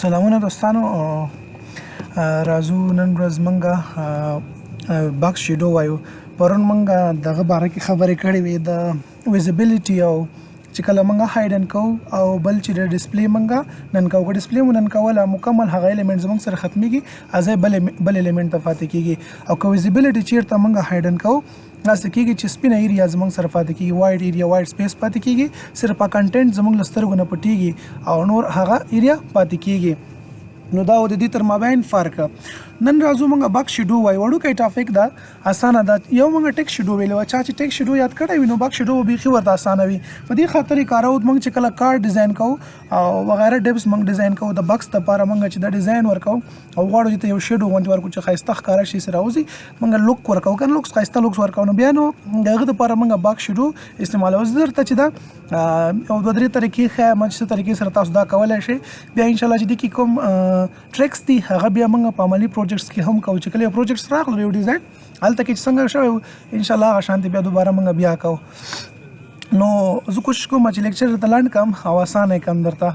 سلامونه دوستانو، راځو نن ورځ مونږه باکس شیډو وایو. پرون مونږه دغه باره کې خبرې کړې وې د ویزیبিলিټي، او چې کله مونږه هایډن کوو او بل چې د ډیسپلی مونږه نن کوو. که ډیسپلی مو نن کوله، مکمل هغه الیمنټ زمونږ سره ختميږي، ازای بل الیمنټ ته پاتې کیږي. او که ویزیبিলিټي چیرته مونږه هایډن کوو، داسې کیږي چې سپینه ایریا زمونږ سره پاتې کیږي، وایډ ایریا، وایډ سپیس پاتې کیږي، صرف کنټینټ زمونږ له سترګو نه پټیږي او نور هغه ایریا پاتې کیږي. نو دا د دې تر مابین فرق. نن راځو مونږ باکس شیډو وایو. وړوکی ټاپک ده، اسانه ده. یو مونږ ټیک شیډو ویلو، چا چې ټیک شیډو یاد کړی وي نو باکس شیډو بیخي ورته اسانه وي. په دې خاطر یې کاروو مونږ چې کله کارډ ډیزاین کوو او وغیره ډیپس مونږ ډیزاین کوو، د باکس دپاره مونږ چې د ډیزاین ورکوو او غواړو چې ته یو شیډو غوندې ورکړو چې ښایسته ښکاره شي، سره راوځي، مونږ لوک ورکوو که نه، لوکس، ښایسته لوکس ورکوو، نو بیا نو د هغه دپاره مونږ باکس شیډو استعمالوو. زه درته چې دا یو دوه درې طریقې ښایم چې څه طریقې سره تاسو دا کولی شئ. بیا انشاءالله چې دې کې کوم ټریکس دي هغه بیا موږ په عملي پروجیکټس کې هم کوو، چې کله یو پروجیکټس راغلو، یو ډیزاین هلته کې چې څنګه شوی و، انشاءالله هغه شانتې بیا دوباره موږ بیا کوو. نو زه کوشش کوم چې لیکچر درته لنډ کړم او اسانه یې کړم درته،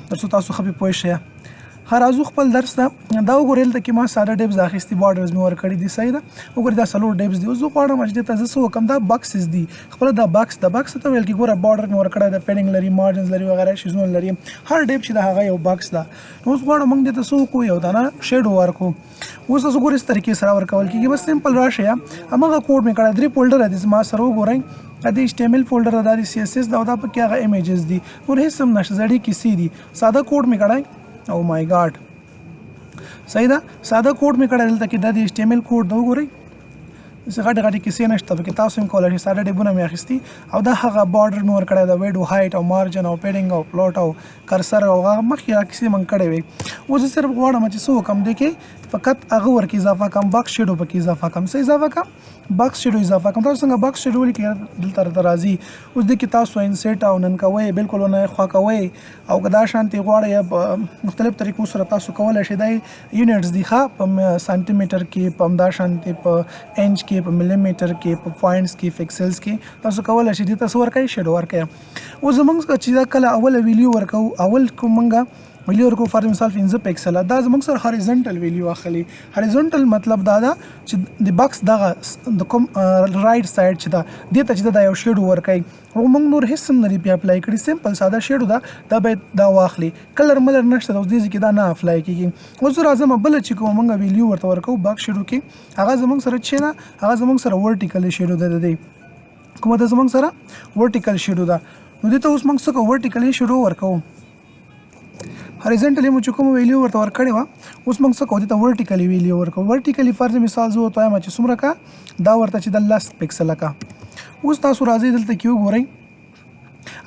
تر څو تاسو ښه پرې پوه شئ. ښه، راځو خپل درس ته. دا وګورئ، دلته کې ما ساده ډیپس اخیستي، بارډرز مې ورکړي دي، صحیح ده. وګورئ، دا څلور ډیپس دي. اوس زه غواړم چې دې ته زه څه وکړم. دا باکسز دي، خپله دا باکس ده. باکس ته ویل کېږي. ګوره، بارډر مې ورکړی ده، پیډینګ لري، مارجنز لري، وغیره شیزونه لري. هر ډیپ چې د هغه یو باکس ده. نو اوس غواړو موږ دې ته څه وکړو؟ یو دانه شیډو ورکړو. اوس تاسو ګورئ څه طریقې سره ورکول کېږي. بس سمپل راشئ، هماغه کوډ مې کړی، درې فولډر دي زما سره، وګورئ. دا د ایچ ټي ایم ایل فولډر ده، دا د سی اس اس ده، او دا پکې هغه ایمیجز دي، نور هېڅ هم نشته، زړې کیسې دي. ساده کوډ مې کړی، او مای ګاډ، صحیح ده، ساده کوډ مې کړی. دلته کې دا د ایچ ټي ایم ایل کوډ ده، وګورئ، داسې غټې غټې کیسې نشته پکې، تاسو هم کولی شئ. ساده ډیبونه مې اخیستي او دا هغه بارډر مې ورکړی ده، ویډ او هایټ او مارجن او پیډینګ او پلوټ او کرسر او هغه مخکې هغه کیسې مونږ کړې وې. اوس زه صرف غواړم چې څه وکړم، دې کې فقط هغه ورکې اضافه کړم، باکس شیډو پکې اضافه کړم. څه اضافه کړم؟ باکس شیډو اضافه کړم. تاسو څنګه باکس شیډو ولیکئ دلته راته راځي. اوس دې کې تاسو انسرټ او نن کوئ، بالکل ونه خوا کوئ، او که دا شانتې غواړئ یا په مختلف طریقو سره تاسو کولی شئ. دا یونټس دي، ښه، په سانتي میټر کې، په همدا شانتې په انچ کې، په ملي میټر کې، په پوینټس کې، پکسلز کې تاسو کولی شئ دې ته څه ورکړئ؟ شیډو ورکړئ. اوس زمونږ چې دا کله اوله ویلیو ورکوو، اول کوم مونږه ویلیو ورکوو، فرض مثال 5 پکسله، دا زمونږ سره هاریزنټل ویلیو اخلي. هاریزنټل مطلب دا ده چې د باکس دغه د کوم رایټ سایډ چې ده، دې ته چې ده دا یو شیډو ورکوي. او موږ نور هېڅ هم نه دي پرې اپلای کړي، سمپل ساده شیډو ده، دا باید دا واخلي. کلر ملر نشته، اوس دې ځای کې دا نه اپلای کېږي. اوس زه راځم بله چې کومه موږ ویلیو ورته ورکوو باکس شیډو کې، هغه زمونږ سره چې ده، هغه زمونږ سره ورټیکل شیډو ده. د دې کومه ده زمونږ سره ورټیکل شیډو ده. نو دې ته اوس موږ څه کوو؟ ورټیکل شیډو ورکوو. هاریزنټلی مو چې کومه ویلیو ورته ورکړې وه، اوس موږ څه کوو؟ دې ته ورټیکلی ویلیو ورکوو. ورټیکلی فرض مثال زه ورته وایم چې څومره کا، دا ورته چې د 10 پکسله کا. اوس تاسو راځئ دلته کې وګورئ،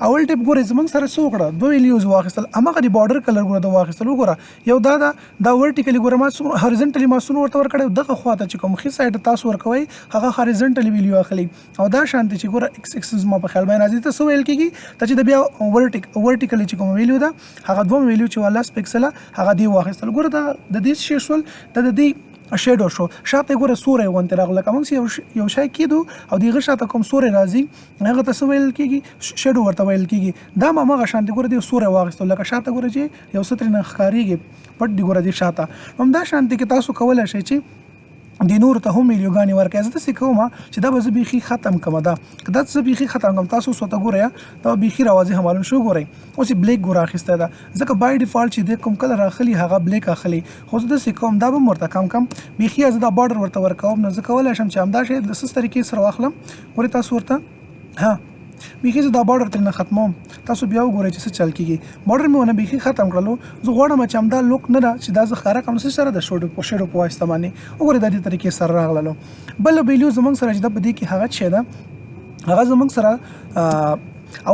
اول ټیپ ګورئ زمونږ سره څه وکړه، دوه ویلیوز واخیستل، هماغه د بارډر کلر ګوره ده واخیستل. وګوره، یو دا ده، دا ورټیکلی ګوره ما څومره هاریزنټلی ما څومره ورته ورکړی، دغه خواته چې کوم ښي سایډ تاسو ورکوئ هغه هاریزنټلی ویلیو اخلي. او دا شانتې چې ګوره ایکس ایکس زما په خیال باندې راځي، ته څه ویل کېږي؟ ته چې د بیا ورټیکلی چې کوم ویلیو ده، هغه دوم ویلیو چې وه 10 پکسله، هغه دې واخیستل. ګوره دا د دې څه شی شول؟ دا د دې شیډو شو. شاته یې ګوره سوری غوندې راغله، لکه موږ چې یو شی کېدو او د هغه شاته کوم سوری راځي هغه ته څه ویل کېږي؟ شیډو ورته ویل کېږي. دا هم هماغه شانتې ګوره دې سوری واخیستل، لکه شاته ګوره چې یو څه ترېنه ښکارېږي، پټ دي ګوره دې شاته. همدا شانتې کې تاسو کولی شئ چې دې نورو ته هم ویلیوګانې ورکړئ. زه داسې کوم چې دا به زه بیخي ختم کړم، دا که دا زه بیخي ختم کړم تاسو اوس ورته ګورئ، دا به بیخي راواضح معلوم شي. وګورئ اوس یې بلیک ګوره اخیستی ده، ځکه بای ډیفالټ چې دی کوم کلر اخلي هغه بلیک اخلي. خو زه داسې کوم دا به هم ورته کم کړم، بیخي زه دا بارډر ورته ورکوم. نو زه کولی شم چې همدا شی د څه طریقې سره واخلم. ګورئ تاسو ورته، ها بیخي زه دا بارډر ترېنه ختموم، تاسو بیا وګورئ چې څه چل کېږي. بارډر مې ونه بیخي ختم کړلو. زه غواړم چې همدا لوک نه ده چې دا زه ښکاره کړم څه سره د شیډو په واسطه باندې. وګورئ دا دې طریقې سره راغللو. بله ویلیو زمونږ سره چې ده په دې کې هغه څه ده، هغه زمونږ سره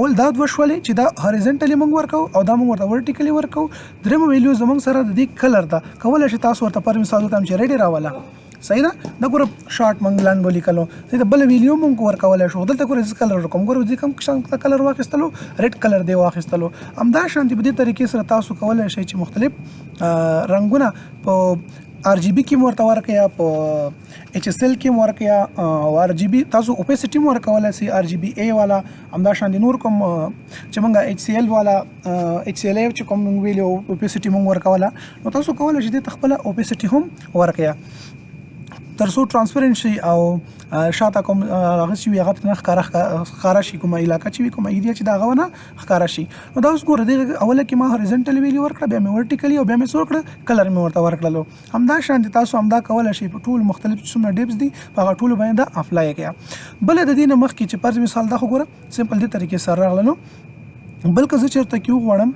اول دا دوه شولې چې دا هاریزنټلی مونږ ورکوو او دا مونږ ورته ورټیکلی ورکوو. درېیمه ویلیو زمونږ سره د دې کلر ده، کولی شئ تاسو ورته پر مثال وکړم چې ریډ یې راوله، صحیح ده. دا ګوره شارټ مونږ لنډ ولیکلو، صحیح ده. بله ویلیو مونږ ورکولی شو. دلته ګوره زه کلر ورکوم، ګوره زه کوم شان کلر واخیستلو، ریډ کلر دی واخیستلو. همدا شان دی په دې طریقې سره تاسو کولی شئ چې مختلف رنګونه په ار جی بی کې ورته ورکیا، په اچ اس ال کې ورکیا، او ار جی بی تاسو اوپیسټي ورکولای شئ، ار جی بی ای والا، همدا شان دي نور کوم چې مونږ اچ سی ال والا، اچ سی ال ای چې کوم مونږ ویلو اوپیسټي مونږ ورکوله. نو تاسو کولای شئ د خپل اوپیسټي هم ورکیا تر څو ترانسپیرنٹ شي او شاته کوم هغه چې وي هغه نه ښکاره شي، کومه علاقه چې وي، کومه ایریا چې دا هغه نه ښکاره شي. نو دا اوس ګوره، دغه اوله کې ما هوریزنټل ویلیو ورکړه، بیا مې ورټیکلی او بیا مې څه وکړه؟ کلر مې ورته ورکړلو. همدا شان دي تاسو همدا کولای شئ په ټول مختلف څومره ډیپس دي په هغه ټولو باندې دا اپلای کړئ. بل د دې نه مخکې چې فرض مثال دا خو ګوره سمپل دې طریقې سره راغلنو، بل که زه چېرته کې وغواړم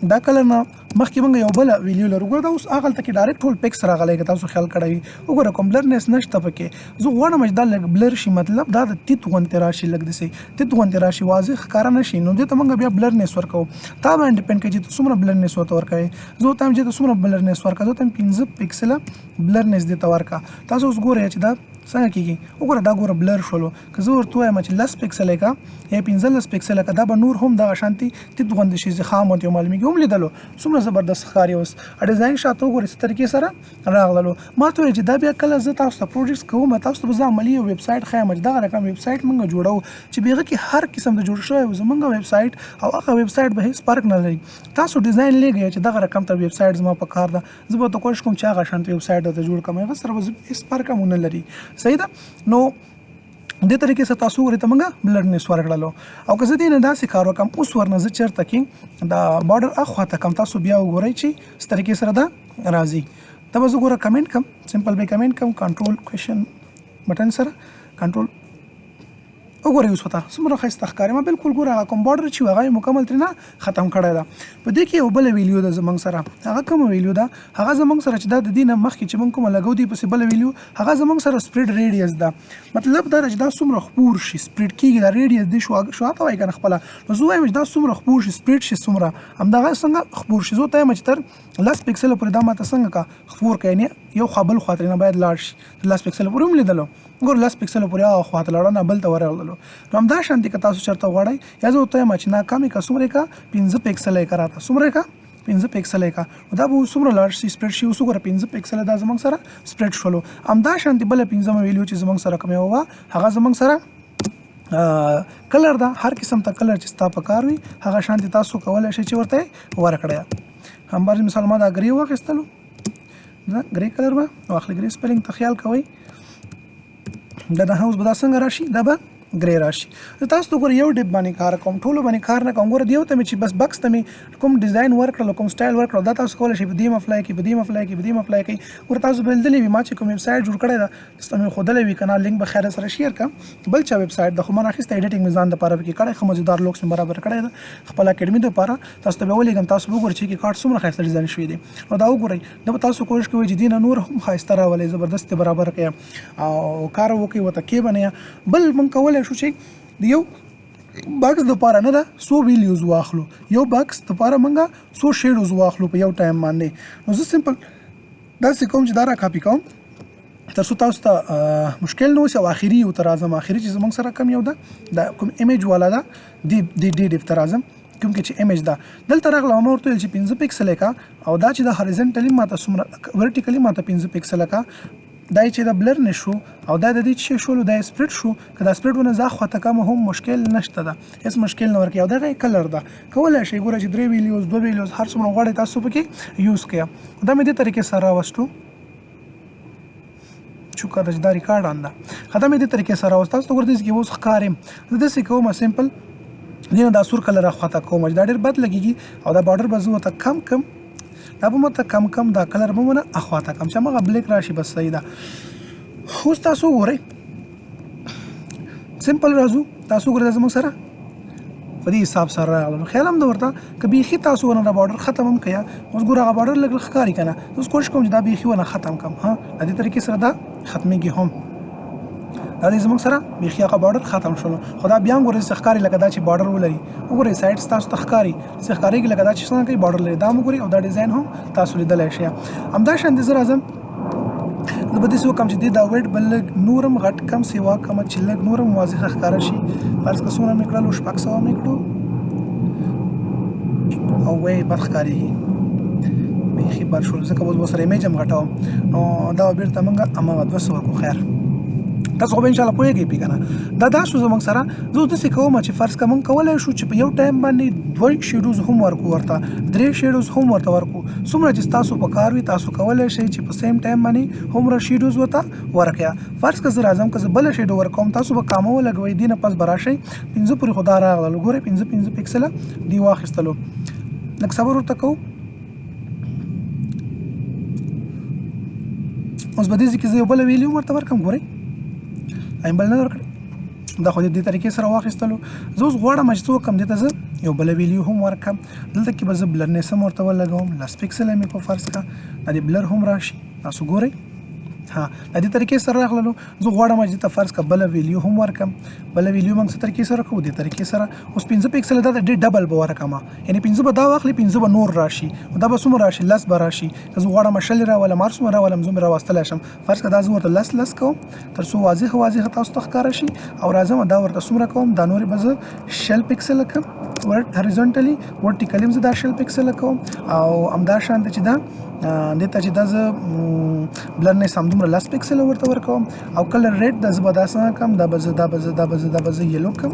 دا کلر نه مخکې موږ یو بل ویلیو لرو. ګوره دا اوس هغلته کې ډایرکټ ټول پکس راغلی، که تاسو خیال کړی وي. وګوره کوم بلرنس نشته پکې. زه غواړم چې دا لږ بلر شي، مطلب دا د تیت غونتې راشي، لږ داسې تیت غونتې راشي، واضح ښکاره نه شي. نو دې ته موږ بیا بلرنس ورکوو. تا باندې ډیپند کوي چې ته څومره بلرنس ورته ورکوې. زه ورته وایم چې ته څومره بلرنس ورکړه، زه ورته وایم 5 پکسله بلرنس دې ته ورکړه. تاسو اوس ګورئ چې دا څنګه کېږي. وګوره دا ګوره بلر شولو. که زه ورته ووایم چې 10 پکسله یې کړه یا 15 پکسله کړه، دا به نور هم دغه شانتې تیت غوندې شي، زخام غوندې معلومېږي. هم لیدلو څومره زبردست ښکاري. اوس ډیزاین شاته وګورئ څه طریقې سره راغللو. ما ته وویل چې دا بیا کله زه تاسو ته پروجیکټس کوم، تاسو ته به زه عملي یو ویب سایټ ښایم چې دغه رقم ویب سایټ موږ جوړوو چې په هغه کې هر قسم د جوړ شوی زموږ ویب سایټ او هغه ویب سایټ به هېڅ فرق نه لري. تاسو ډیزاین لېږئ چې دغه رقم ته ویب سایټ زما په کار ده، زه به ورته کوشش کوم چې هغه شان ویب سایټ درته جوړ کړم، هغه سره به هېڅ فرق هم ونه لري. صحیح ده. نو دې طریقې سره تاسو وګورئ ته موږ بلرنس ورکړلو. او که زه دې نه داسې کار وکړم، اوس ورنه زه چېرته کې دا بارډر اخوا ته کړم، تاسو بیا وګورئ چې څه طریقې سره دا راځي. دا به زه ګوره کمنټ کړم، سمپل به کمنټ کړم، کنټرول کوېشن بټن سره کنټرول. وګورئ اوس ورته څومره ښایسته ښکاري. ما بالکل ګوره هغه کوم بارډر چې هغه یې مکمل ترې نه ختم کړی ده. په دې کې یو بله ویلیو ده زموږ سره، هغه کومه ویلیو ده؟ هغه زموږ سره چې دا د دې نه مخکې چې موږ کومه لګو دې پسې بله ویلیو، هغه زموږ سره سپریډ ریډیس ده. مطلب دا ده چې دا څومره خپور شي، سپریډ کېږي، دا ریډیس دې شو ته وایي که نه خپله. نو زه وایم چې دا څومره خپور شي، سپریډ شي څومره، همدغه څنګه خپور شي. زه ورته وایم چې تر 10 پکسله پورې دا ماته څنګه که خپور کړه، یعنې یو خوا بل خوا ترې نه باید لاړ شي. تر 10 پکسله پورې هم لیدلو، ګوره 10 پکسله پورې هغه خوا ته لاړه، نه بل ته ورغللو. نو همدا شان دي که تاسو چېرته غواړئ، یا زه ورته وایم چې نه کم یې کړه، څومره یې کړه؟ 5 پکسله یې کړه راته، څومره یې کړه؟ 5 پکسله یې کړه. نو دا به اوس څومره لاړ شي، سپریډ شي. اوس وګوره 5 پکسله دا زموږ سره سپریډ شولو. همدا شان دي بله پنځمه ویلیو چې زموږ سره کومه وه، هغه زموږ سره کلر ده. هر قسم ته کلر چې ستا په کار وي هغه شان دي تاسو کولی شئ چې ورته ورکړئ. هم فرض مثال ما دا ګرې واخیستلو، دا ګرې کلر به واخلي، ګرې سپیلینګ ته خیال کوئ. دا د هاوس به دا څنګه راشي؟ دا به ګرې راشي. زه تاسو ته ګوره یو ډیپ باندې کار کوم، ټولو باندې کار نه کوم. ګوره دیو ته مې چې بس بکس ته مې کوم ډیزاین ورکړلو، کوم سټایل ورکړلو، دا تاسو کولی شئ په دې هم اپلای کړئ، په دې هم اپلای کړئ، په دې هم اپلای کړئ. ګوره تاسو به لیدلی وي ما چې کوم ویب سایټ جوړ کړی ده، تاسو ته مې ښودلی وي که نه، لینک به خیر سره شیر کړم. بل چا ویب سایټ ده خو ما راخیستی، ایډیټینګ مې ځان دپاره پکې کړی، ښه مزیدار لوکس مې برابر کړی ده خپل اکیډمي دپاره. تاسو ته به ولیږم، تاسو به وګورئ چې کې کارت څومره ښایسته ډیزاین شوی دی. نو دا وګورئ، دا به تاسو کوشش کوئ چې دې نه نور هم ښایسته راولئ، زبردست یې برابر کړئ او کار وکړئ ورته کې به نه. بل موږ کولی شو چې د یو باکس دپاره نه ده څو ویلیوز واخلو، یو باکس دپاره موږ څو شیډوز واخلو په یو ټایم باندې. نو زه سمپل داسې کوم چې دا را کاپي کوم تر څو تاسو ته مشکل نه اوسي. او آخري یو ته راځم، آخري چې زموږ سره کوم یو ده، دا کوم ایمیج والا ده، دې ډیپ ته راځم، کوم کې چې ایمیج ده. دلته راغله ما ورته وویل چې 5 پکسله کړه، او دا چې دا هوریزنټلي ماته څومره، ورټیکلي ماته 5 پکسله کړه، دا یې چې دا بلر نه شو او دا د دې چې شولو دا یې سپریډ شو. که دا سپریډ ونه زه خوا ته کوم هم مشکل نشته ده، هېڅ مشکل نه ورکوي. او دغه یې کلر ده، کولی شئ ګوره چې 3 ویلیوز 2 ویلیوز هر څومره غواړئ تاسو پکې یوز کړئ. دا مې دې طریقې سره راوستو، شکر ده چې دا ریکارډ آن ده. ښه، دا مې دې طریقې سره راوست. تاسو ته ګوره داسې کې اوس ښکاري. زه داسې کوم سمپل دې نه دا سور کلر راخوا ته کوم چې دا ډېر بد لګېږي، او دا بارډر به زه ورته کم کم، دا به ورته کم کم دا کلر به ونه اخوا ته کم چې هماغه بلیک راشي، بس صحیح ده. اوس تاسو وګورئ سمپل راځو، تاسو وګورئ دا زموږ سره په دې حساب سره راغلم. خیال هم ده ورته که بیخي تاسو ونه دا بارډر ختم هم کړئ. اوس ګوره هغه بارډر لږ لږ ښکاري که نه، اوس کوشش کوم چې دا بیخي ونه ختم کړم. ها، د دې طریقې سره دا ختمېږي هم. دا دی زموږ سره بیخي هغه بارډر ختم شولو. خو دا بیا هم ګورئ څه ښکاري لکه دا چې بارډر ولري. وګورئ سایډ ستاسو ته ښکاري، څه ښکارېږي لکه دا چې څنګه کوي بارډر لري. دا هم وګورئ او دا ډیزاین هم تاسو لیدلی شئ. همدا شان دی زه راځم، زه به داسې وکړم چې دې دا ویډ به لږ نور هم غټ کم سیوا کړم چې لږ نور هم واضح ښکاره شي. فرض که څومره مې کړلو، 600 مې کړو او وی بد ښکارېږي. بیخي بر شول، ځکه اوس به سره امیج هم غټوم، نو دا بیرته موږ هماغه 200 کو. خیر، تاسو خو به ان شاء الله پوهیږئ پې کنه. دا دا شو زموږ سره. زه اوس داسې کوم چې فرض که موږ کولی شو چې په یو ټایم باندې دوه شیډوز هم ورکو، ورته درې شیډوز هم ورته ورکو. څومره چې ستاسو په کار وي، تاسو کولی شئ چې په سیم ټایم باندې هومره شیډوز ورته ورکړئ. فرض که زه راځم، که زه بله شیډو ورکوم، تاسو به کامه ولګوئ، دې نه پس به راشئ 5 پورې. خو دا راغلل، ګورئ، 5 5 پکسله دی واخیستلو. لږ صبر ورته کوو. اوس به دې ځای کې زه یو بله ویلیو ورته ورکړم. ګورئ، ایم بل نه ورکړی، دا خو دې طریقې سره واخیستلو. زه اوس غواړم چې څه وکړم؟ دې ته زه یو بله ویلیو هم ورکړم. دلته کې به زه بلرنس هم ورته ولګوم، 10 پکسله مې کو. فرض که دا دې بلر هم راشي، تاسو ګورئ، ها، د دې طریقې سره راغللو. زه غواړم چې ته فرض که بله ویلیو هم ورکم. بله ویلیو موږ څه طریقې سره کوو؟ دې طریقې سره. اوس 5 پکسل دا د ډېر ډبل به ورکم، یعنی 5 به دا واخلي، 5 به نور راشي. دا به څومره راشي؟ 10 به راشي. که زه غواړم 20 راولم، هر څومره راولم، زه راوستلی شم. فرض که دا زه ورته 10 10 کوم، تر څو واضح واضح تاسو ته ښکاره شي. او راځم، دا ورته څومره کوم؟ دا نورې به زه 20 پکسل کوم هوریزونټلی، ورټیکلی هم زه دا 20 پکسل کوم. او همدا شان چې دا دې ته چې دا زه بلرنس هم دومره 10 پکسل ورته ورکوم. او کلر ریډ د زه به دا څنګه کوم؟ دا به زه دا به زه دا به زه دا به زه یلو کوم.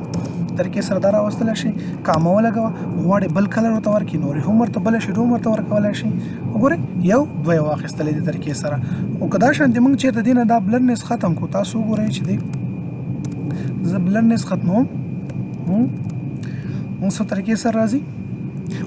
طریقې سره دا راوستلی شي. کامه ولګوه، غواړې بل کلر ورته ورکړي، نورې هم ورته بله شیډو هم ورته ورکولی شي. وګورئ، یو دوه یې واخیستلې دې طریقې سره. او که دا شان دې موږ چېرته دې نه دا بلرنس ختم کړو، تاسو وګورئ چې دی زه بلرنس ختموم، موږ څه طریقې سره راځي؟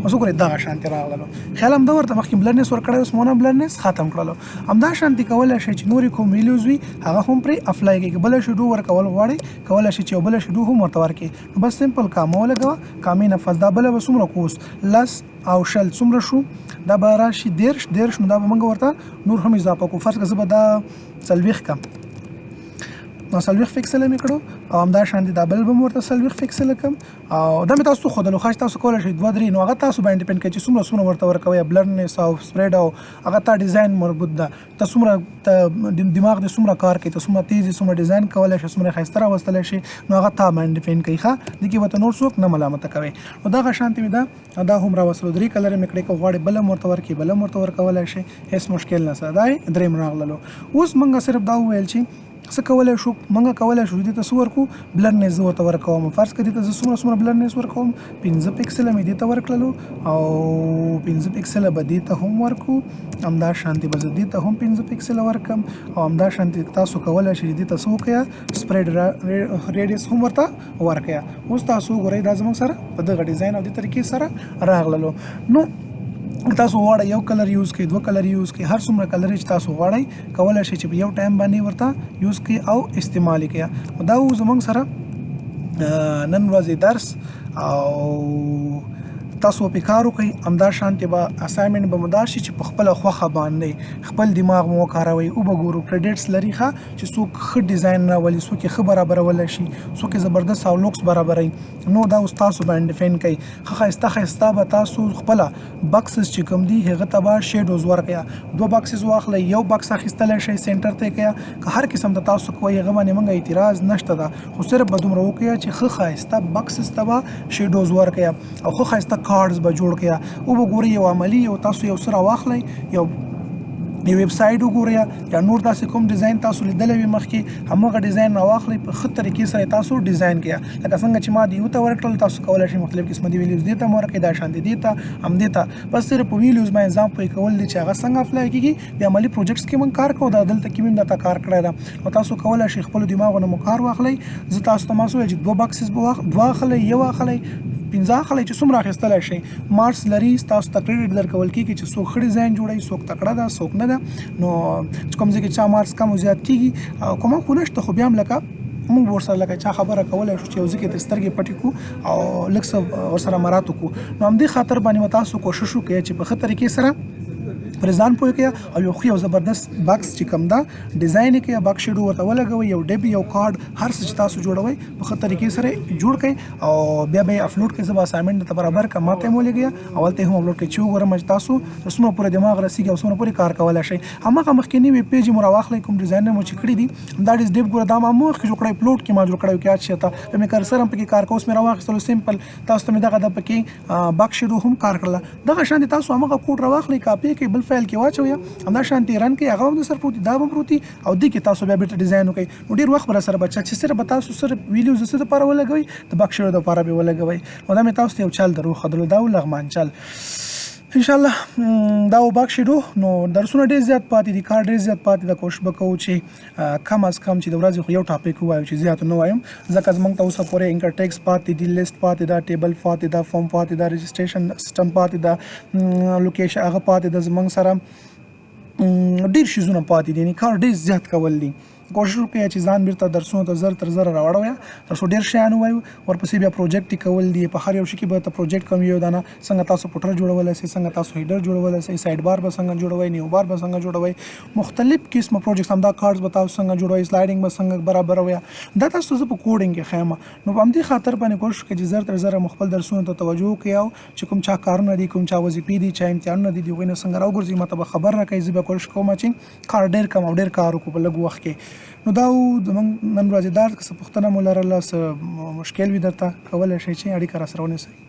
اوس وګورئ، دغه شانتې راغللو. خیال هم دا ورته مخکې بلرنس ورکړی، اوس مو نه بلرنس ختم کړلو. همدا شانتې کولی شئ چې نورې کوم ویلیوز وي، هغه هم پرې اپلای کړئ. که بله شیډو ورکول غواړئ، کولی شئ چې یو بله شیډو هم ورته ورکړئ. نو بس سمپل کامه ولګوه، کامې نه فس دا بله به څومره کوو؟ اوس 10 او 20 څومره شو؟ دا به راشي 30، 30. نو دا به موږ ورته نور هم اضافه کړو. فرض که زه به دا 40 کړم، نو 40 پکسله مې کړو. او همدا شان دي دا بل به مې ورته 40 پکسله کړم. او دا مې تاسو ته ښودلو. ښه، چې تاسو کولی شئ دوه درې، نو هغه تاسو باندې ډیپند کوي چې څومره څومره ورته ورکوئ. بلرنس او سپریډ او هغه تا ډیزاین مربوط ده. ته څومره ته دماغ دې څومره کار کوي، ته څومره تیز یې، څومره ډیزاین کولی شې، څومره ښایسته راوستلی شې، نو هغه تا باندې ډیپند کوي. ښه، دې کې به ته نور څوک نه ملامته کوي. نو دغه شانتې مې دا دا هم راوستلو، درې کلرې مې کړې. که غواړې بل هم ورته ورکړې، بل هم ورته ورکولی شې، هېڅ مشکل نه سره. دا یې دریم راغللو. اوس موږ صرف دا وویل چې څه کولی شو؟ موږ کولی شو دې ته څه ورکو؟ بلرنس زه ورته ورکوم. فرض که دې ته زه څومره څومره بلرنس ورکوم؟ 5 پکسله مې دې ته ورکړلو، او 5 پکسله به دې ته هم ورکو. همدا شانتې به زه دې ته هم 5 پکسله ورکم. او همدا شانتې تاسو کولی شئ دې ته څه وکړئ؟ سپریډ ریډیس هم ورته ورکړئ. اوس تاسو وګورئ، دا زموږ سره په دغه ډیزاین او دې طریقې سره راغللو. نو تاسو غواړئ یو کلر یوز کړئ، دوه کلر یوز کړئ، هر څومره کلر چې تاسو غواړئ، کولی شئ چې په یو ټایم باندې ورته یوز کړئ او استعمال یې کړئ. دا و زموږ سره نن ورځې درس، او تاسو په کار وکړئ. همدا شانتې به اساینمنټ به مو دا شي چې په خپله خوښه باندې خپل دماغ مو وکاروئ. وبه ګورو کریډټس لري، ښه، چې څوک ښه ډیزاین راولي، څوک یې ښه برابرولی شي، څوک یې زبردست او لوکس برابروي. نو دا اوس تاسو باندې ډیفین کوي. ښه ښایسته ښایسته به تاسو خپله بکسز چې کوم دي، هغه ته به شیډوز ورکړئ. دوه بکسز واخلئ، یو بکس اخیستلی شئ، سنټر ته یې کړئ، که هر قسم ته تاسو کوئ، هغه باندې موږ اعتراض نشته ده، خو صرف به دومره وکړئ چې ښه ښایسته بکسز ته به شیډوز ورکړئ او ښه ښایسته کارډز به جوړ کړئ. وبه ګورئ، یو عملي یو تاسو یو څه راواخلئ، یو یو ویب سایټ وګورئ یا نور داسې کوم ډیزاین تاسو لیدلی وي مخکې، هماغه ډیزاین راواخلئ، په ښه طریقې سره تاسو ډیزاین کړئ. لکه څنګه چې ما دې یو ته ورکړل، تاسو کولی شئ مختلف قسمه دي ویلیوز دې ته هم ورکړئ، دا شان دې ته هم دې ته. بس صرف په ویلیوز باندې ځان پوه کول دي چې هغه څنګه اپلای کېږي. د عملي پروجیکټس کې موږ کار کوو، دا دلته کې مې هم درته کار کړی ده. نو تاسو کولی شئ خپلو دماغو نه مو کار واخلئ. زه تاسو ته ما څه وویل چې دوه بکسز به دوه اخلئ، یو اخلئ، 5 اخلئ، چې څومره اخیستلی شئ. مارکس لري، تاسو ته کریډټ درکول کېږي چې څوک ښه ډیزاین جوړوي، څوک تکړه ده، څوک نه ده. نو چې کوم ځای کې چا مارکس کم او زیات کېږي، کومه خو نشته، خو بیا هم لکه موږ به ورسره لکه چا خبره کولی شو چې یو ځای کې ترې سترګې پټې کړو او لږ څه ورسره مرات وکړو. نو همدې خاطر باندې به تاسو کوشش وکړئ چې په ښه طریقې سره پر ځان پوه کړئ او یو ښه او زبردست باکس چې کوم ده ډیزاین یې کړئ، باکس شیډو ورته ولګوئ، یو ډب یو کارډ هر څه چې تاسو جوړوئ په ښه طریقې سره جوړ کړئ او بیا به یې اپلوډ کړئ. زه به اساینمنټ درته برابر کړم، ماته یې هم ولېږئ او هلته یې هم اپلوډ کړئ چې وګورم چې تاسو تر څومره پورې دماغ رسېږي او څومره پورې کار کولی شئ. هماغه مخکینی ویب پیج مو راواخلئ، کوم ډیزاین مو چې کړي دي، دا ډیز ډیپ ګوره دا ما مخکې جوړ کړی، پلوټ کې ما جوړ کړی کې چې ته به مې کرسر هم پکې کار کوم، اوس مې راواخیستلو سمپل تاسو ته مې دغه د پکې باک شیډو هم کار کړله. دغه شان تاسو هماغه کوډ راواخلئ، کاپي کړئ، بل فایل کې واچوئ، همدا شان رن کړئ، هغه هم در سره پروت، دا هم پروت او دې کې تاسو بیا بیرته ډیزاین وکړئ. نو ډیر وخت به سره بچا چې صرف به تاسو صرف ویلیوز د څه لپاره ولګوئ، د باک شیډو لپاره به ولګوئ. نو دا مې تاسو ته یو چل در وښودلو، دا و لغمان چل. ان شاء الله دا و باک شیډو. نو درسونه ډیر زیات پاتې دي، کار ډیر زیات پاتې ده. کوشش به کوو چې کم از کم چې د ورځې خو یو ټاپک ووایو چې زیات نه وایم، ځکه زمونږ ته اوسه پورې انکر ټیکس پاتې دي، لیست پاتې ده، ټیبل پاتې ده، فارم پاتې ده، رجسټریشن سیستم پاتې ده، لوکیشن هغه پاتې ده، زمونږ سره ډیر شیزونه پاتې دي، یعنی کار ډیر زیات کول دي. کوشش وکړئ چې ځان بیرته درسونو ته زر تر زره راوړوئ تر څو ډیر شیان ووایو. ورپسې بیا پروجیکټ کول دي، په هر یو شي کې به ته پروجیکټ کوم یو دانه، څنګه تاسو پوټر جوړولی شئ، څنګه تاسو هیډر جوړولی شئ، سایډ بار به څنګه جوړوئ، نیو بار به څنګه جوړوئ، مختلف قسمه پروجیکټس، همدا کارډز به تاسو څنګه جوړوئ، سلایډینګ به څنګه برابروئ، دا تاسو ته زه په کوډینګ کې ښیم. نو په همدې خاطر باندې کوشش وکړئ چې زر تر زره مو خپل درسونو ته توجه وکړئ او چې کوم چا کارونه دي، کوم چا وظیفې دي، چا امتحانونه دي، د هغوی نه څنګه راوګرځي ماته به خبر راکړئ. زه به کوشش کوم چې کار ډیر کم او ډیر کار وکړو په لږ وخت کې. نو دا و زموږ نن ورځې درس. که څه پوښتنه مو لرله، څه مشکل وي درته، کولی شئ چې اړیکه راسره ونیسئ.